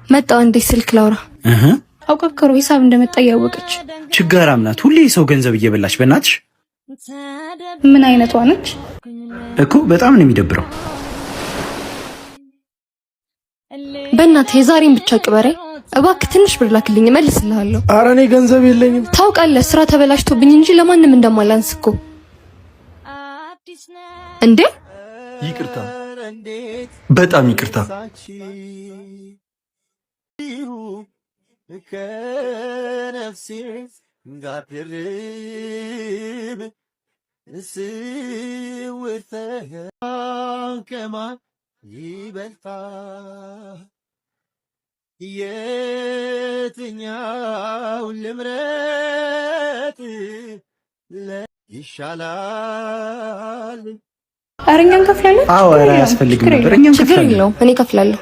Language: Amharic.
መጣው እንዴ ስልክ ላውራ። እህ አውቃ እኮ ሂሳብ እንደመጣ እያወቀች። ችጋራም ናት። ሁሌ የሰው ገንዘብ እየበላች በእናትሽ። ምን አይነቷ ነች እኮ በጣም ነው የሚደብረው። በእናትህ የዛሬን ብቻ ቅበረኝ እባክህ። ትንሽ ብር ላክልኝ እመልስልሃለሁ። ኧረ እኔ ገንዘብ የለኝም። ታውቃለህ ስራ ተበላሽቶብኝ እንጂ ለማንም እንደማላንስ እኮ። እንዴ ይቅርታ፣ በጣም ይቅርታ። የትኛው ልምረጥ ይሻላል? ኧረ እኛ እንከፍላለን። አዎ ኧረ አያስፈልግም ነበር። እኛ ችግር እንከፍላለን። የለውም እኔ እከፍላለሁ።